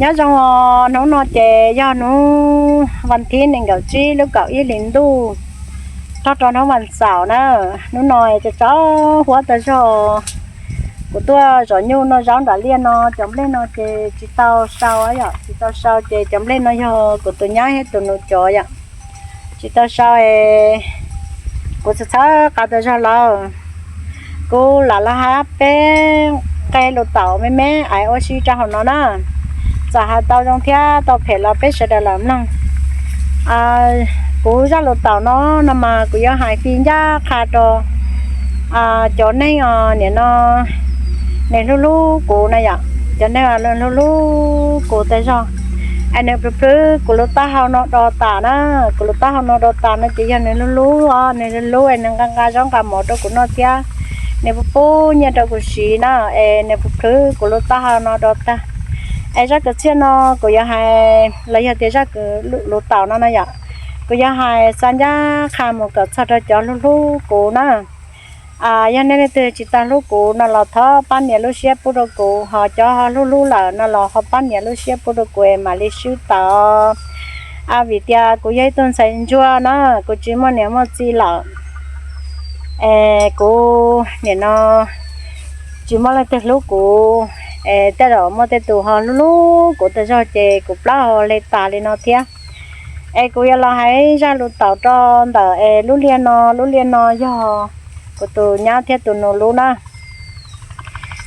Nyob zoo os, hnub no ces yog hnub vas thib nees nkaum tsib lub kaum ib hlis ntuj, txog rau hnub vas xaum na. Hnub no tsaus tsaus huab tag zog, kuv tuaj zov nyuj noj zaub nram liaj no, cov nplej no ces tsis tau sau yom, tsis tau sau ces cov nplej no yog kuv tus nyab thiab tus nus cov yom, tsis tau sau es kuv txhawj txhawj qa tag zog lawm. Kuv lam los hais peb nqe lus taum me me ais ua si rau hauv no na. Txawm hais tau zoo thiab tau phem los peb sawv daws lam mloog. Kuv zaj lus taum no, no mas kuv yuav hais fij ncaj qha rau cov neeg os, nim no nws hlub hlub kuv na yom, cov neeg hlub hlub kuv tag zog, es nws plhws plhws kuv lub taub hau no do tas na. Kuv lub taub hau no do tas no ces yog nws hlub hlub os, nws hlub hlub es nws nqa nqa zaub nqa mov rau kuv noj thiab, nws pub pub nyiaj rau kuv siv na, es nws plhws plhws kuv lub taub hau no do tag. Es zaj kwv txhiaj no kuv yuav hais los yog tias zaj kwv lus taum no no yom, kuv yuav hais xa ncaj qha mus kom txog rau cov hlub hlub kuv na. Yog nej leej twg tsis tau hlub kuv no los thov pab nias lub siab pub rau kuv, ho cov ho hlub hlub lawm no los ho pab nias lub siab pub rau kuv es mam li swb tau. Vim tias kuv yog ib tug ntxhais ntsuag na, kuv tsis muaj niam muaj txiv lawm, es kuv nim no tsis muaj leej twg hlub kuv, es tej zaum muaj tej tus ho hlub hlub kuv tag zog ces kuv plaub hau hle tas li no thiab. Es kuv yuav los hais zaj lus taum rau ntawm es lub liaj no, lub liaj no yog kuv tus nyab thiab tus nus lub na.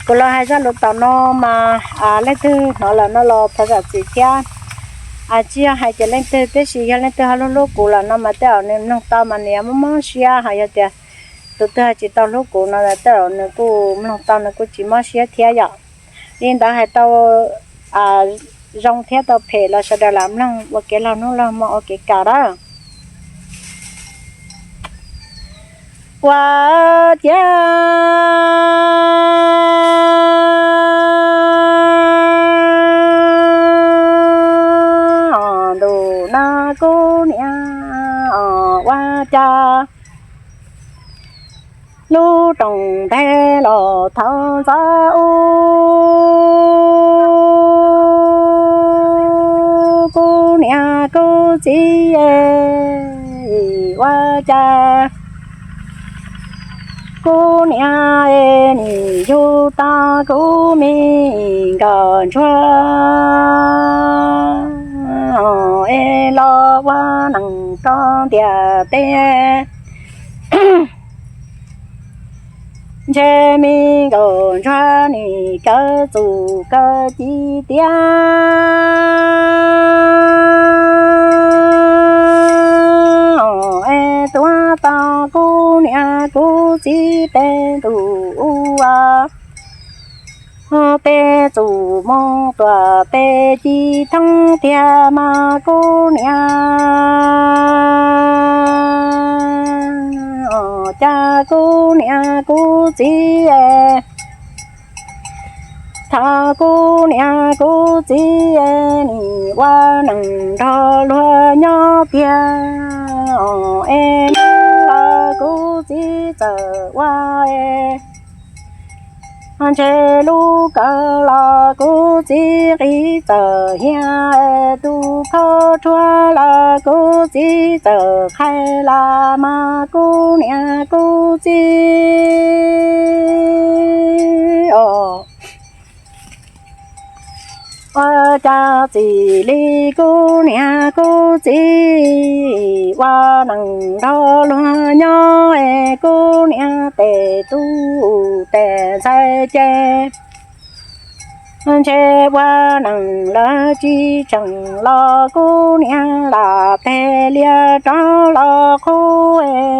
Kuv los hais zaj lus taum no mas leej twg hnov lawm no los thov zam txim thiab. Tsis yog hais ces leej twg, tiam sis yog leej twg ho hlub hlub kuv lawm no mas tej zaum nws mloog tau mas nws yuav mob mob siab, ho yog tias tus twg ho tsis tau hlub kuv no tej zaum nws kuj mloog tau nws kuj tsis mob siab thiab yom. Li ntawd hais tau zoo thiab tau phem los sawv daws lam mloog ua kev laug hnub laug hmo ua kev kawm dab. Ua ciav ntuj na kuv niam, ua cas lub rooj nteg los thaum ntxov ub, kuv niam kuv txiv, ua cas kuv niam es nim yug tau kuv me nkawm ntsuag es los ua neej rau ntiaj teb. Ntshe me nkawm ntsuag nim kaw txuj kaw ci tiag es tuav tau kuv niam kuv txiv tej ntuj ua, tej txuj moo tuam tej ci thoob tiag mas kuv niam, cas kuv niam kuv txiv, thaum kuv niam kuv txiv nim ua neej nrog luag nyob tiag es los kuv txiv txawm ua es ntshe lub kawm los kuv txiv qis txawm hiam, tus khawb rhuab los kuv txiv txawm qhaib las mas kuv niam kuv txiv os, ua cas txim li kuv niam kuv txiv ua neej nrog luag nyob es kuv niam tes tub tes ntxhais ces ntshe ua neej lawv tsis tseem los kuv niam lam tes liaj rov los qhub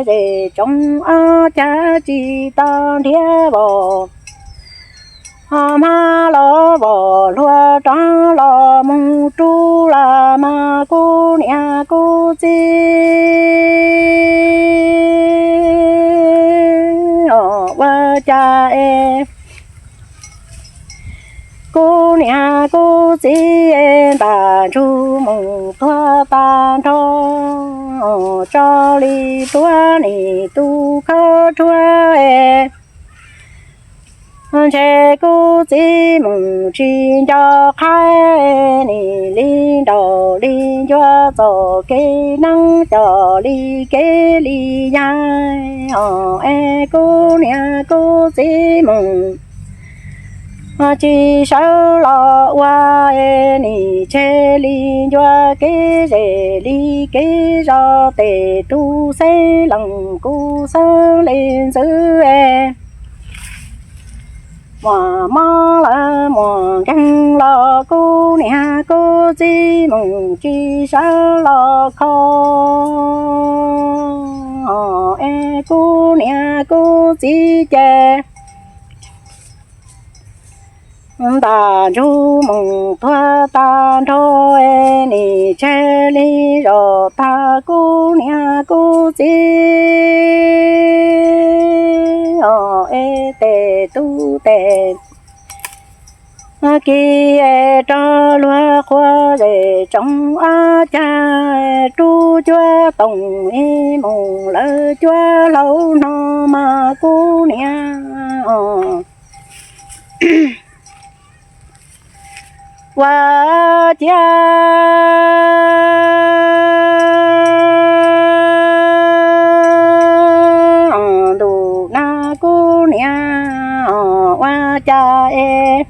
zes tsoom ob cag tsis tau nrhiav vos, ho hmab los vos hluav rov los mus rub las mas kuv niam kuv txiv os, ua cas es kuv niam kuv txiv ntam ntsug mus tuag tag nrho, tso li tuav nim tus khawb rhuab es Ntshe kuv txiv mus tsis nco qab, nim li nraum li ncua txoj kev neeb coj li kev li yaig os, es kuv niam kuv txiv mus tsis sawv los ua, es nim tseg li ncua kev zem li kev zos, tes tub xeeb lees kuv xeeb lees ntxwv es muaj mob lawm muaj nkeeg los kuv niam kuv txiv mus tsis sawv los kho os, es kuv niam kuv txiv ces ntaj ntsug mus tuag tag nrho, es nim tseg li zos tag kuv niam kuv txiv os, es tes tub tes kiv es rov luag qhua zem tsoov ob cag, rub cuab toom ib mus lawv cuab hlau no mas kuv niam os, ua ciav ntuj na kuv niam os, ua cas es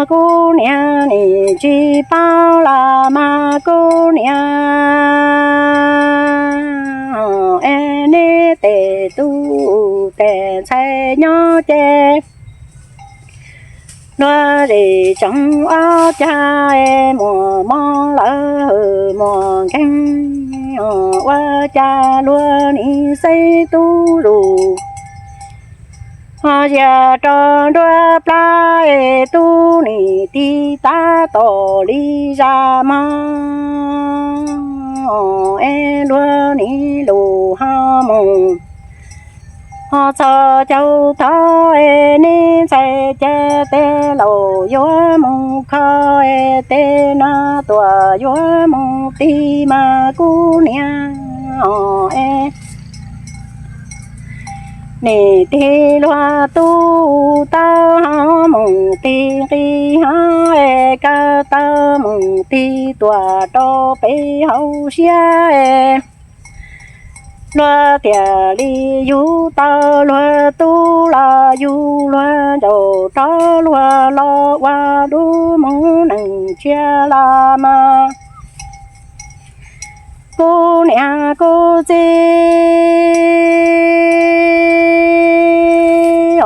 kuv niam nim tsis paub los mas kuv niam es neb tes tub tes ntxhais nyob ces luag zem tsoov ob cag es muaj mob lawm muaj nkeeg os, ua cas luag nim xeeb tub zus ho ziag rau nruab plab es tub nim tig tab tom li zaj mog es luag nim lus ho mus ho txog caug thov es neb ntxhais ces tes laus yuav mus kho es tes nas tuam yuav mus tig mas kuv niam os es nim tig luag tub taw ho mus tig nqis ho es kaw taw mus tig tuam rau pem hauv siab es luag tiam li yug tau luag tub los yug luag ncaus rov luag los ua dub mus nees tshiab los mas kuv niam kuv txiv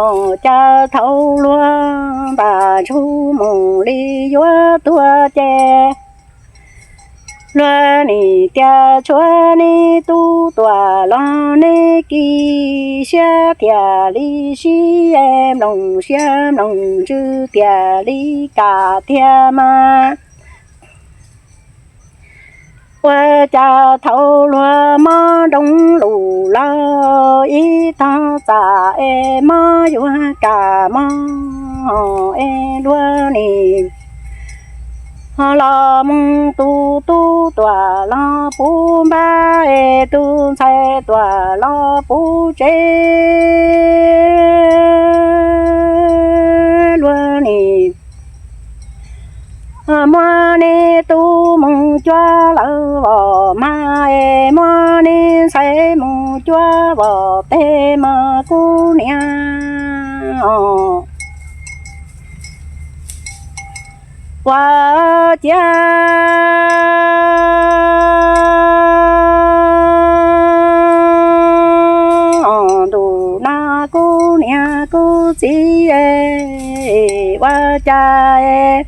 os, cas thaum luag ntaj ntsug mus li yuav tuag ces luag nim tias tshuav neb tub tuam los neb kis siab tiag li sib es mloog siab mloog ntsws tiag li kam tiag mas ua cas thaum luag mob nroo lus los ib tog txam es mob yuav kam mob es luag nim ho los mus tus tub tuam los puv npab es tus ntxhais tuam los puv tsev luag nim muab neb tub mus cuab lawv vom mas es muab neb ntxhais mus cuab vom teg mas kuv niam os, ua ciav ntuj na kuv niam kuv txiv es ua cas es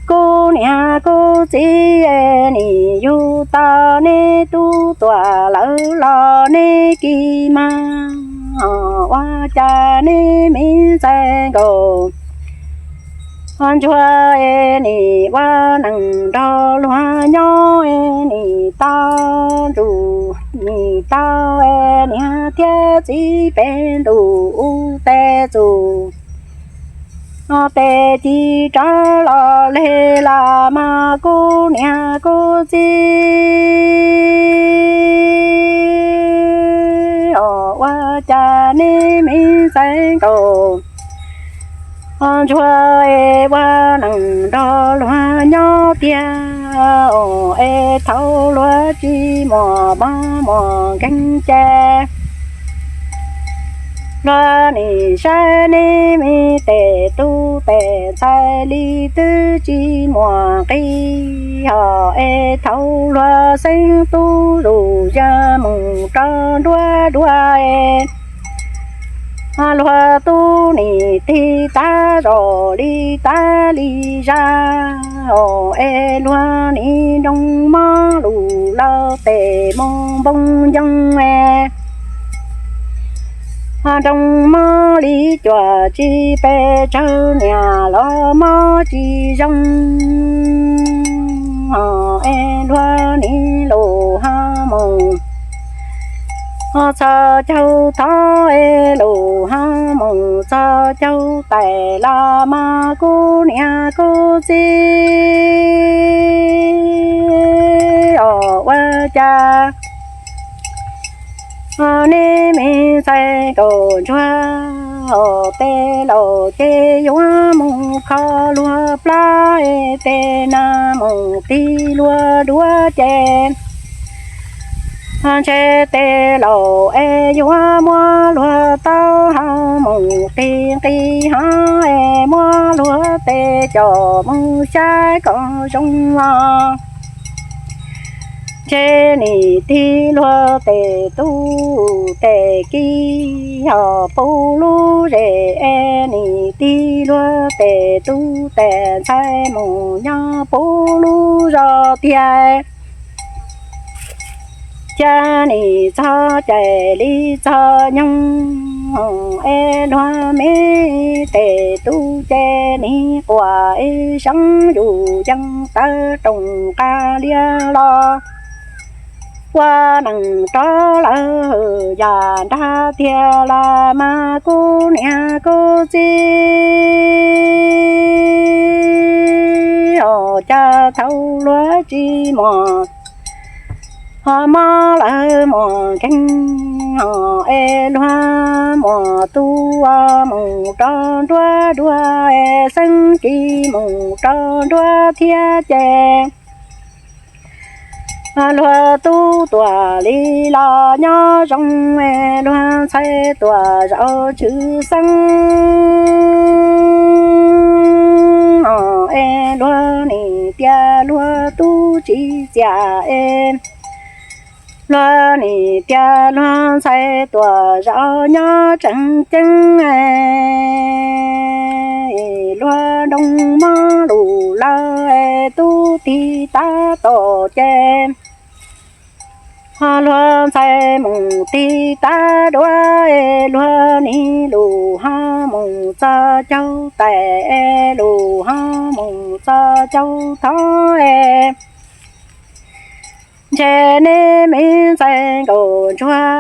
kuv niam kuv txiv es nim yug tau neb tub tuam lawv los neb kis mas ua cas neb me ntxhais nkaus ntsuag es nim ua neeg nrog luag nyob es nim tau ntuj nim tau niam thiab txiv peb ntuj ub tej txus tes ci rov los leg los mas kuv niam kuv txiv Os, ua cas neb me ntxhais nkauj ntsuag es ua neej nrog luag nyob tiag os, es thaum luag tsis muaj mob muaj nkeeg ces luag nim saib neb me tes tub tes ntxhais li twb tsis muaj nqis os, es thaum luag xeeb tub zus ya mus rau nruab duav es luag tub nim tig tag zog li tag li zag os, es luag nim nroo mob lus laus tes mus npoo ncoo es nroo mob li cuam tsis pes tsawg, niam los mob tsis zoo os, es luag nim lus ho mus txog caug thov es lus ho mus txog caug tais los mas kuv niam kuv txiv os, ua cas neb me ntxhais nkauj ntsuag os, tes laus ces yuav mus kho luag plab es tes nag mus tig luag duav ces ntshe tes laus es yuav muab luag taub hau mus qis nqis hov es muab luag tes coj mus xyaib kom zoo os. Ntshe nim tig luag tes tub tes kiv os, puv lub zes es nim tig luag tes tub tes ntxhais mus nyob puv lub zos tiag. Cas nim txog caij li txog nyoog es luag me tes tub ces nim quaj ib seeb yus yees tawv rooj qab liab los ua neej rov lawm yam nrag tiag los mas kuv niam kuv txiv os, cas thaum luag tsis muaj ho mob lawm muaj nkeeg os, es luag muaj tub mus rau nruab duav es xeeb kis mus rau nruab thiab ces luag tub tuaj li los nyob zoo es luag ntxhais tuaj zaum tshwj xeeb os, es luag nim tias luag tub tsis txias es luag nim tias luag ntxhais tuaj zaum nyob tseem ceeb es luag nroo mob lus lawm es tub tig tab tom ces luag ntxhais mus tig tab duav es luag nim lus ho mus txog caug tais es lus ho mus txog caug thov es ntshe neb me ntxhais nkauj ntsuag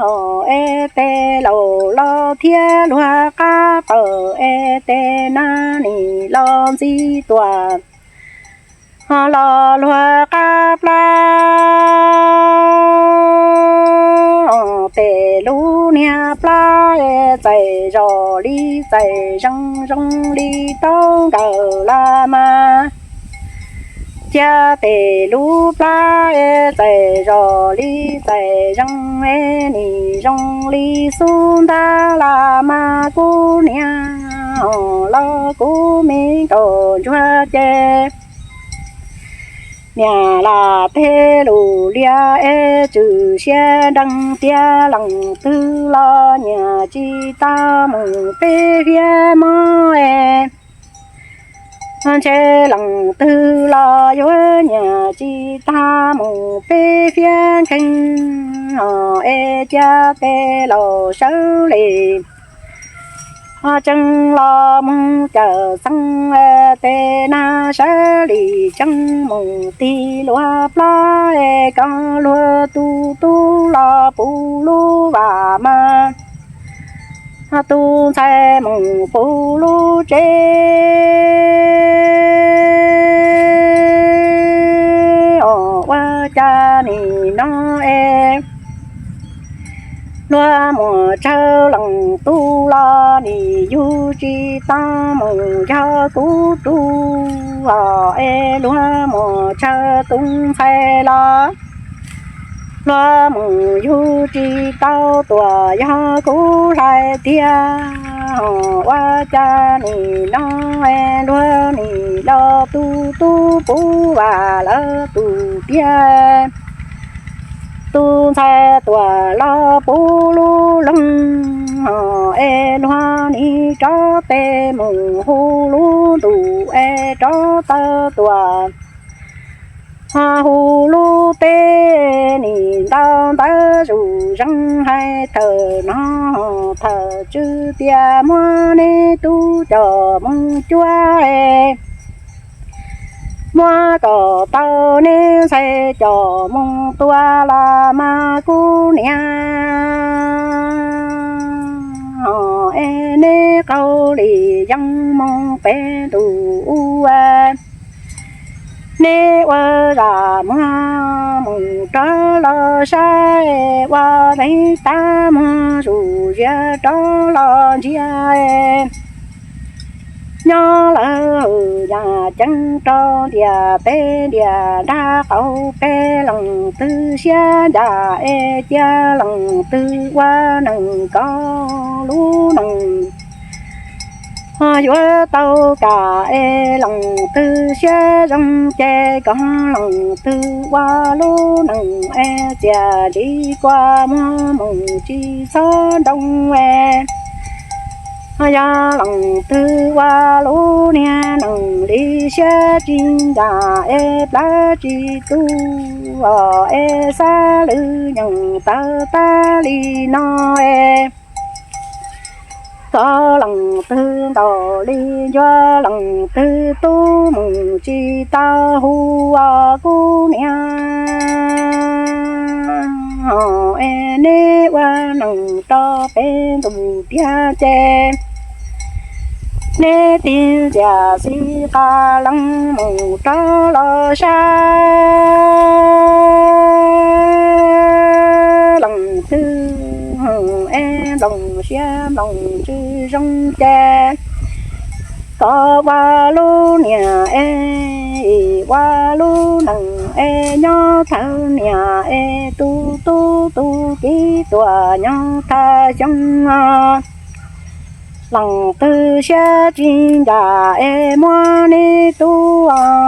os, es tes laus los thiab luag qab pawg es tes nag nim los ntxiv tuaj los luag qab plab os, tes lub niag plab es txais zog li txais zoo zoo li taub nkawm los mas cia tes lub plab es txais zog li txais zoo es nim zoo li xub ntab los mas kuv niam os los kuv me nkauj ntsuag ces niam lam teb lus lias es tswm siab nrees tias leej twg los nyiam tsis tau mus peb fiab mob es ntshe leej twg los yuav nyiam tsis tau mus peb fiab nkeeg os, es cia tes laus sawv li ho tsees los mus cawm txeeb es tes nag sawv li tsees mus tig luag plab es kom luag tus tub los puv lub vaj mas tus ntxhais mus puv lub tsev os, ua cas nim no es Luag muaj tsawg leej tub los nim yug tsis tau mus yog kuv tug os, es luag muaj tsawg tub ntxhais los luag mus yug tsis tau tuam yog kuv hlais tiag. Ua cas nim no es luag nim los tu tub puv vam lawv tus tiag, tus ntxhais tuam los puv lub loog, es luag nim rov tes mus hu lub ntuj es rov taw tuam, ho hu lub teb nim ntau ntawv zuj zeeg hais thawm no thawm tswv tias muab neb tub coj mus cuab es muab kom tau neb ntxhais coj mus tua los mas kuv niam es neb qaug li yeeb moog pem ntuj ua, neb ua zam muag mus rov los saib, ua leeg tab muag zuj zias rov los ntsia, nyob lawm hwm yam ceeb rau ntiaj teb ntiaj nrag qaug peb leej twg siab ncaj es cia leej twg ua neeg kom lub neej ho yuav tau kam es leej twg siab zoo ces kom leej twg ua lub neej es txiaj ntsig kua muag mus tsis txhob ntoo es yog leej twg ua lub niag neej li siab tsis ncaj es plawv tsis tu os, es xav lwm yeej tawv tag li no es kom leej twg ntaus li ncua leej twg tub mus tsis tau hu os kuv niam. Es neb ua neej rau peb ntuj tiag ces neb tig ntxias xib qab leej mus rov los saib leej twg es nplooj siab nplooj ntsws zoo ces kom ua lub niag es ua lub neej es nyob thawj niam es tu tub tu kiv tuaj nyob thaj xyoo os. Leej twg siab tsis ncaj es muab neb tub,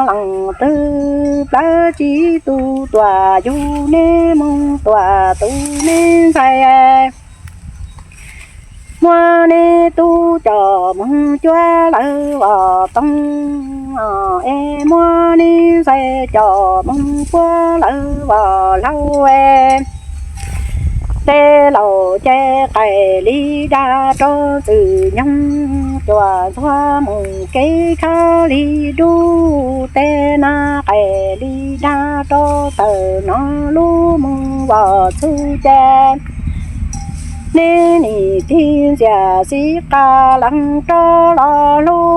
leej twg plawv tsis tu tuaj yug neb mus tuaj tu neb ntxhais, muab neb tub coj mus cuab lawv vos toog es muab neb ntxhais coj mus puab lawv vos hlaub es tej laus ces qaim li dab rau txwm nyoog, cuam ntxhua mus kev khawb li dub, tej nas qaim li dab rau tawm no lub mus vos txhub ces neb nim tig ntxias xib qab leej rov los hlub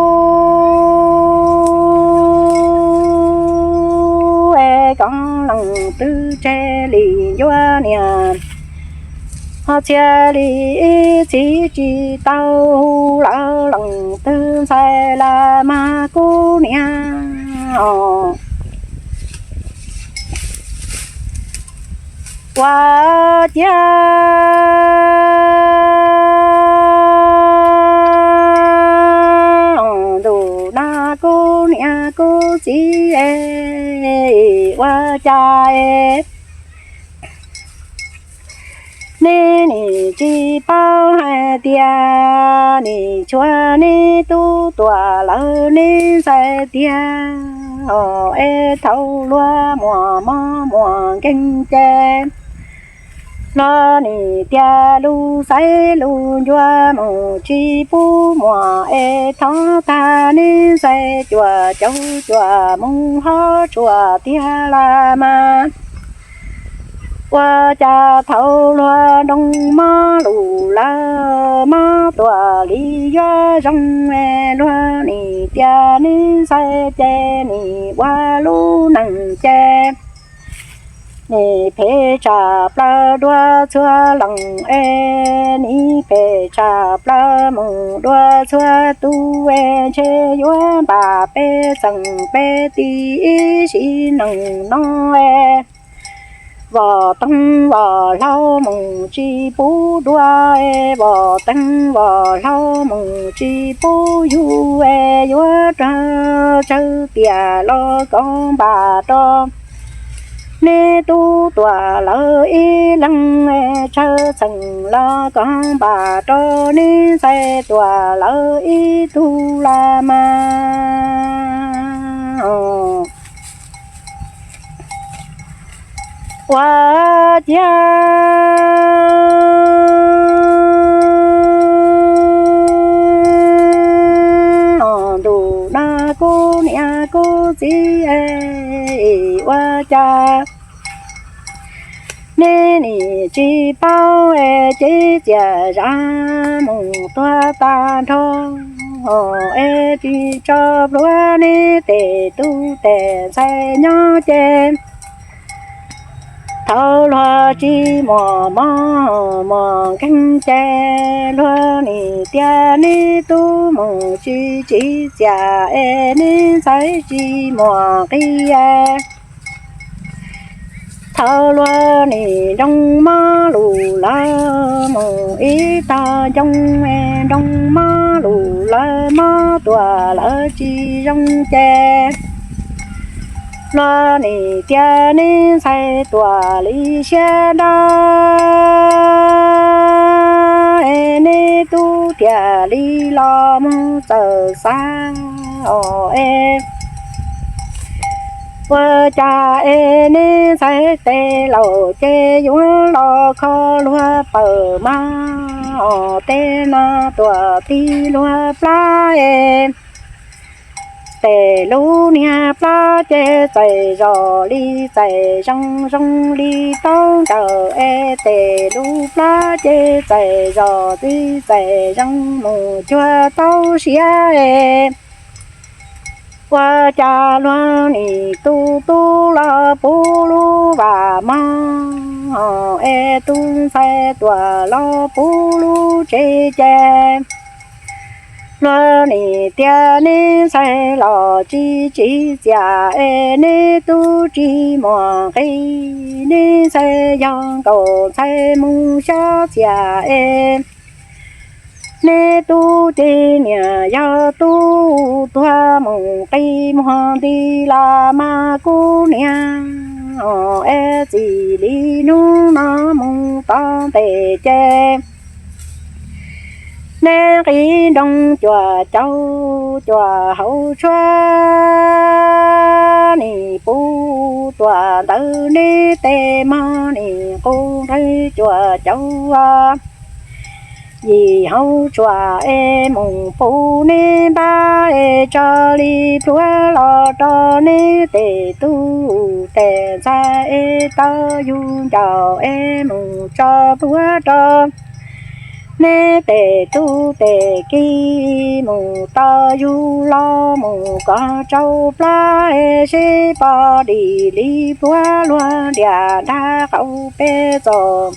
es kom leej twg tseg li ncua niam ho txhia li ib txhis tsis tau lawm leej twg ntxhais los mas kuv niam os. Ua ciav ntuj na kuv niam kuv txiv, ua cas neb nim tsis paub hais tias nim tshuav neb tub tuaj lawv neb ntxhais tiag os. Es thaum luag muaj mob muaj nkeeg ces luag nim tias lus xaiv lus ncua mus tsis pub muaj es thov tag neb ntxhais cuam caug cuam mus hov tsuas tiag los mas ua cas thaum luag nroo mob lus lawm mob tuaj li yuav zoo es luag nim tias neb ntxhais ces nim ua lub neej ces Nim phem tshaj plaws dua txhua leej es, nim phem tshaj plaws mus dua txhua tus es, ntshe yuav npam peb txeem peb tij ib sim neej no es. Vom toog vom hlau mus tsis pub dua es, vom toog vom hlau mus tsis pub yug es, yuav raug tsawg tiam los kov npam rau neb tub tuam lawv ib leeg es, tsawg txheem los kov npam rau neb ntxhais tuam lawv ib tug los mas. Ua ciav ntuj no kuv niam kuv txiv, ua cas neb nim tsis paub es, ces txias zam mus tuag tag nrho es, tsis tso plhuav neb tej tub tej ntxhais nyob ces. Thaum luag tsis muaj mob muaj nkeeg ces, luag nim tias neb tub mus tsis tsim txiaj es, neb ntxhais tsis muaj nqi es. Thaum luag nim nroo mob lus lawm mus ib tog ncoo es, nroo mob lus lawm mob tuam lawv tsis zoo ces, luag nim tias neb ntxhais tuam li siab nrab es, neb tub tiag li los mus txawm xav os es. Ua cas es neb ntxhais tes laus ces yuav los kho luag pawg mas os, tej no tuam tig luag plab es. Tej lub niag plab ces txawm zos li txawm zoo, zoo li taub nkaus es, tej lub plab ces txawm zos li txawm zoo mus cuag taub siab es. Ua cas luag nim tu tub los puv lub vaj mog es, tub ntxhais tuam los puv lub tsev ces, luag nim tias neb ntxhais los tsis tsim txiaj es, neb tub tsis muaj nqi, neb ntxhais yog nkaus ntxhais mus xyab txiaj es. Neb tub ces niam yog tub tuag mus qi muag nti los mas kuv niam es, txij li hnub no mus tom ntej ces, neb nqi nroo cuam caus cuam hauv tshuab, nim puv tuam ntawm neb tes mog, nim qus nqawg cuam caus yim hauv tshuaj es, mus puv neb npab es, tso li pluav los rau neb tej tub tej ntxhais es, tau yug ncaus es, mus tso pluav rau neb tej tub tej kiv, mus tau yug los mus kom tsau plab es, seb pom dim li pluav luag ntiaj nrag qaum peb txoj.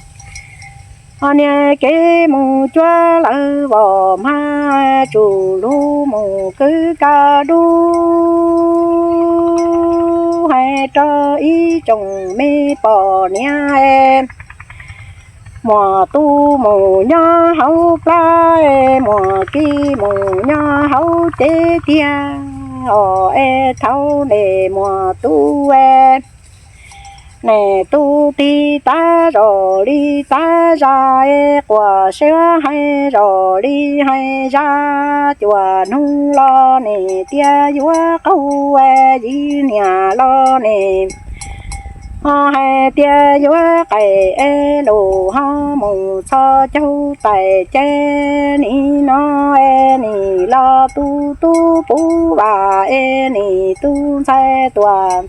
Ho niag kev mus cuab lawv vos mas, tsuj lug mus kwv kaj dub, hais rau ib tsoom me poj niam es, muaj tub mus nyob hauv plab es, muaj kiv mus nyob hauv cev tiag os es, thaum nej muaj tub es, nej tub tig tag zos li tag zag es, quaj siab hais zos li hais zag, cuaj hnub los nej tias yuav qaug es, yim niam los nej ho hais tias yuav qaim es, lus ho mus txhos caug tais ces, nim no es nim los tu tub puv vaj es, nim tu ntxhais tuam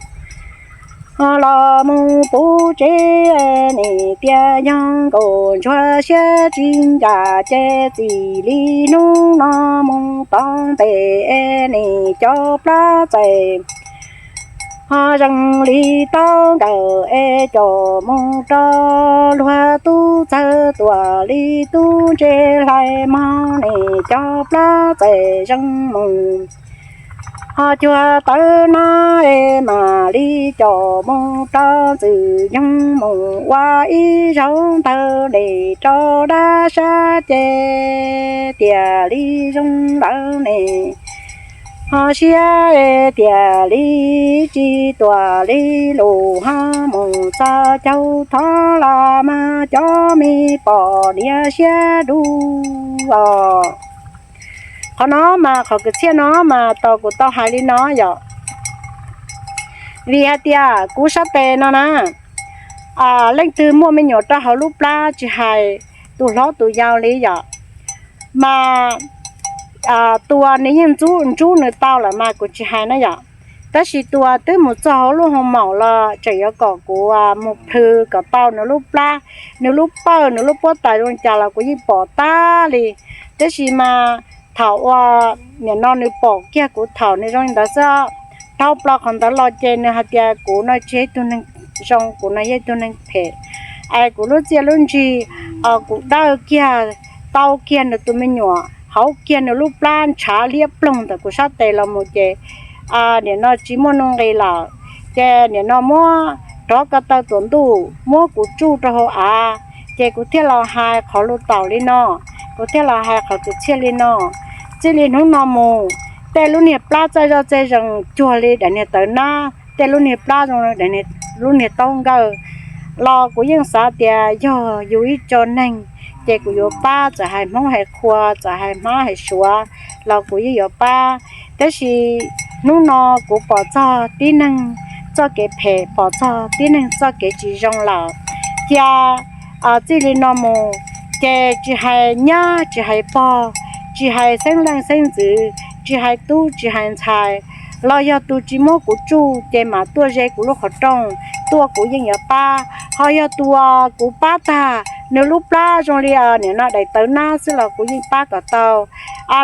ho los mus puv tsev es, nim tias yog nkaus ntsuag siab tsis ncaj ces, txij li hnub no mus tom ntej es, nim cov plab txais Ho zees li taub nkawm es caum mus rau luag tub txawg tuam li tub ntse hlais mog ne, cov plab txawm zees mus. Ho cuag tawv no es mam li caum mus rau ntxwg nyoog mus ua ib zaug ntawd ne rau dab sab ces tiag li zoo ntawd ne. Ho siab tiag li tsis tuam li lus ho mus txog caug thov los mas cov me pom niam siab dub os. Qhov no mas qhov kwv txhiaj no mas tau kuv tau hais li no yom. Vim hais tias kuv sab tes no na, leej twg muaj me nyuam rau hauv lub plab tsis hais tus hlob tus yau li yom, mas tus uas nws yeej ntsub nws tau lawm mas kuv tsis hais na yom. Tab sis tus uas twb mus txog hauv lub hoo maum los tseem yuav kom kuv mus plhws kom tau nws lub plab, nws lub pawj, nws lub puab tais zoo cas los kuv yeej pom tag li. Tab sis mas thaum uas nim no nws pom kiag kuv thaum nws zoo li ntawd xwb, dhau plaws qhov ntawd los ces nws hais tias kuv no tsis yog ib tug neeg zoo, kuv no yog ib tug neeg phem. Es kuv lub txiaj lub ntsig, kuv dawj kiag, tau kiag nws tus me nyuam, hauv kiag nws lub plab ntshav liab ploog ntawm kuv sab tes los mus ces nim no tsis muaj nuj nqis lawm. Ces nim no muab rov ko taw tuam ntuj muab kuv tsuj rau hauv av, ces kuv thiaj los hais qhov lus taum li no, kuv thiaj los hais qhov kwv txhiaj li no. Txij li hnub no mus, tej lub niag plab txawj zoj txawj zees cuag li daim niag tawv nab, tej lub niag plab zoo li lub niag taub nkawj los kuv yeej xav tias yog yus ib co neeg, ces kuv yuav pab, txawm hais Hmoob hais Qhua, txawm hais Hmab hais Suav los kuv yeej yuav pab. Tab sis hnub no kuv pom txog tib neeg txoj kev phem, pom txog tib neeg txoj kev tsis zoo lawm, cia txij li no mus ces tsis hais nyab tsis hais pog, tsis hais xeeb leej xeeb ntxwv, tsis hais tub tsis hais ntxhais, los yog tus tsis muab kuv tsuj ces mam tuaj ze kuv lub qhov rooj tuaj kuv yeej yuav pab. Ho yog tus kuv pab tag, nws lub plab zoo li nim no daim tawv nab xwb los kuv yeej pab kom tau,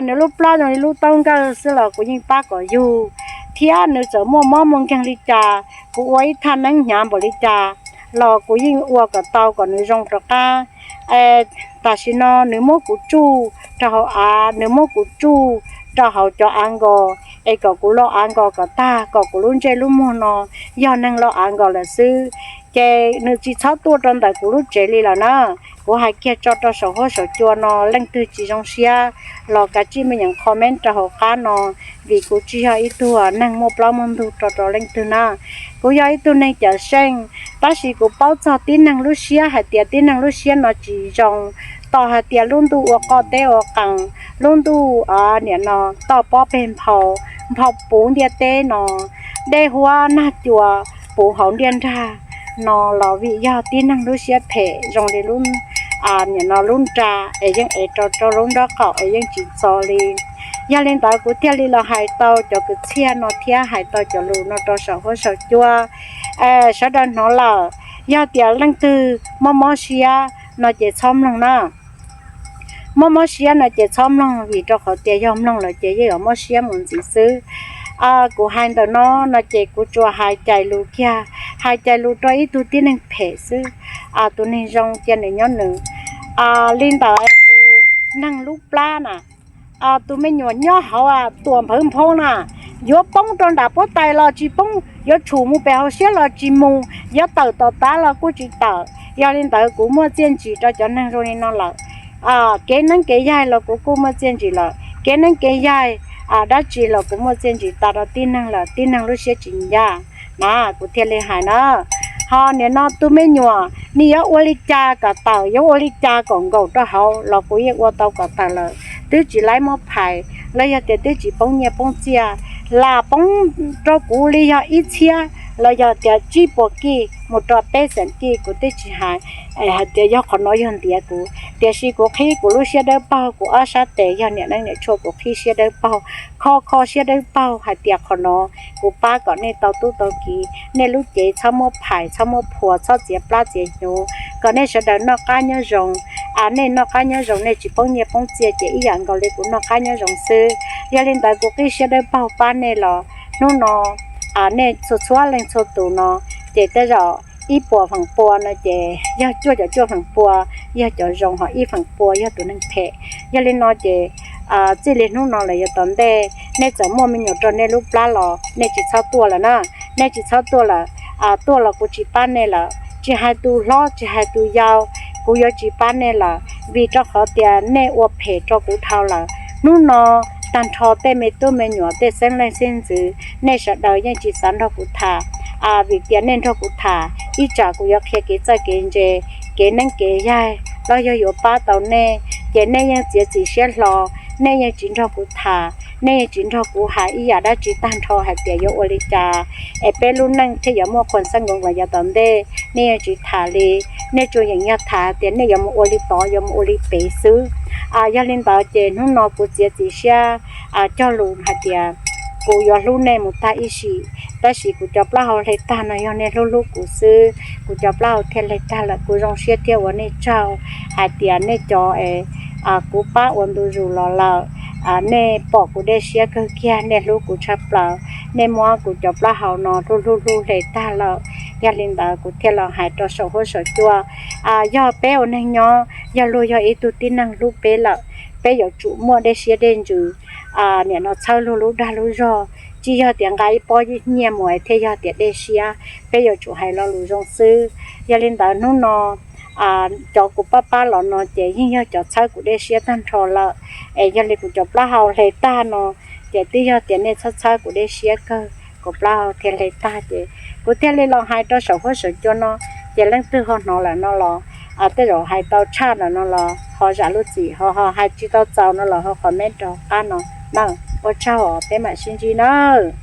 nws lub plab zoo li lub taub nkawj xwb los kuv yeej pab kom yug, thiab nws txawm muaj mob muaj nkeeg li cas, kuv ua ib thaj neeb hnyav npaum li cas los kuv yeej ua kom tau kom nws zoo rov qab. Tam sim no nws muab kuv tsuj rau hauv av, nws muab kuv tsuj rau hauv cov av nkos, es kom kuv lo av nkos kom tag, kom kuv lub ntsej lub muag no yog neeg lo av nkos lawm xwb, ces nws tsis txhob tuaj rau ntawm kuv lub tsev li lawm na. Kuv hais kiag tso rau saum huab saum cua no, leej twg tsis zoo siab los kav tsij me nyuam comment rau hauv qab no, vim kuv tsis yog ib tug neeg muaj plaub muaj ntug rau rau leej twg na. Kuv yog ib tug neeg cawm seej, tab sis kuv paub txog tib neeg lub siab hais tias tib neeg lub siab no tsis zoo. Tos hais tias lub ntuj ua qoj teb ua qees, lub ntuj nim no toj pob peg nphau, nphau puv ntiaj teb no, dej huab nag cua puv hauv ntiaj nrag no los vim yog tib neeg lub siab phem zoo li lub nim no lub nra es yeej ev rau rau lub nraub qaum es yeej tsis txo li. Yog li ntawd kuv thiaj li los hais tau cov kwv txhiaj no thiab hais tau cov lus no rau saum huab saum cua, sawv daws hnov lawm. Yog tias leej twg mob mob siab no ces txhob mloog na. Mob mob siab no ces txhob mloog, vim rau qhov tias yog mloog lawm ces yeej yuav mob siab mus ntxiv xwb. Kuv hais ntawm no no ces kuv tsuas hais cais lus kiag, hais cais lus rau ib tug tib neeg phem xwb. Tus neeg zoo cia nws nyob nws. Li ntawd tus neeg lub plab na, tus me nyuam nyob hauv tuam nphawv nphoo na, yuav poob rau nram puab tais los tsis poob, yuav tshum mus pem hauv siab los tsis mus, yuav tawm tom tav los kuj tsis tawm. Yog li ntawd kuv muaj txiaj ntsig rau cov neeg zoo li no lawm. Kev neeb kev yaig los kuv kuj muaj txiaj ntsig lawm, kev neeb kev yaig dab tsi los kuv muaj txiaj ntsig tas rau tib neeg lawm, tib neeg lub siab tsis ncaj na, kuv thiaj li hais na. Ho nim no tus me nyuam nws yuav ua li cas kom tawm, yuav ua li cas kom nkaum rau hauv los kuv yeej ua tau kom tawm lawm, twb tsis laib muab phais, los yog tias twb tsis poob nyiaj poob txiaj, lam poob rau kuv li yog ib txhiab los yog tias tsib puas kij mus rau peb xeem kij kuv twb tsis hais hais tias yog qhov no yog ntiav kuv, tiam sis kuv qhib kuv lub siab dawb paug, kuv ob sab tes yog niam neeb niam tshuaj, kuv qhib siab dawb paug, kho kho siab dawb paug hais tias qhov no kuv pab kom nej tau tub tau kiv, nej lub cev txhob muab phais, txhob muab phuas, txhob txiav plab txiav hnyuv, kom nej sawv daws noj qab nyob zoo. Nej noj qab nyob zoo, nej tsis poob nyiaj poob txiaj ces ib yam nkaus li kuv noj qab nyob zoo xwb. Yog li ntawd kuv qhib siab dawb paug pab nej los hnub no nej txhua txhua leej txhua tus no, ces tej zaum ib puas feem pua no ces yog cuaj caum cuaj feem pua yog cov zoo, ho ib feem pua yog tus neeg phem. Yog li no ces txij li hnub no lawm yav tom ntej, nej txawm muaj me nyuam rau nej lub plab los nej tsis txhob tuaj lawm na. Nej tsis txhob tuaj lawm. Tuaj los kuv tsis pab nej lawm, tsis hais tus hlob tsis hais tus yau, kuv yuav tsis pab nej lawm, vim rau qhov tias nej ua phem rau kuv dhau lawm. Hnub no tag nrho tej me tub me nyuam, tej xeeb leej xeeb ntxwv, nej sawv daws yeej tsis xav nrog kuv tham. Vim tias nej nrog kuv tham, ib tsam kuv yuav qhia kev txawj kev ntse, kev neeb kev yaig los yog yuav pab tau nej, ces nej yeej txiav txim siab hlo, nej yeej tsis nrog kuv tham, nej yeej tsis nrog kuv hais ib yam dab tsi tag nrho hais tias yuav ua li cas es peb lub neej thiaj yuav muaj qhua xab nkoos los yav tom ntej. Nej yeej tsis tham li, nej tsuas yeem yog tham tias nej yuav mus ua li tod, yuav mus ua li pem xwb. Yog li ntawd ces hnub no kuv txiav txim siab cog lus hais tias kuv yuav hlub nej mus tag ib sim, tab sis kuv cov plaub hau hle tag no yog nej hlub hlub kuv xwb, kuv cov plaub hau thiaj hle tag lawm. Kuv zoo siab thiab ua nej tsaug hais tias nej cov es kuv pab ua ntu zus los lawm, nej pom kuv dej siab kawg kiag, nej hlub kuv tshaj plaws, nej muab kuv cov plaub hau no hlub hlub hlub hle tag lawm. Yog li ntawd kuv thiaj los hais rau saum huab saum cua, yog peb ua neeg nyob, yog luag yog ib tug tib neeg hlub peb lawm, peb yuav tsum muaj dej siab dej ntsws, nim no txhawb luag lub dag lub zog, tsis yog tias nqa ib pob nyiaj mus thiaj yog tias dej siab, peb yuav tsum hais lo lus zoo xwb. Yog li ntawd hnub no cov kuv pab pab los no ces yeej yog cov txhawb kuv dej siab tag nrho lawm. Es yog li kuv cov plaub hau hle tag no ces twb yog tias nej txhawb txhawb kuv dej siab kawg, kuv plaub hau thiaj hle tag ces kuv thiaj li los hais rau saum huab saum cua no, ces leej twg ho hnov lawm no los, tej zaum hais tau tshaj lawm no los ho zam lub txim, ho ho hais tsis tau txaus no los ho qhov meb rau qab no na. Ua tsaug os, peb mam sib ntsib nawb.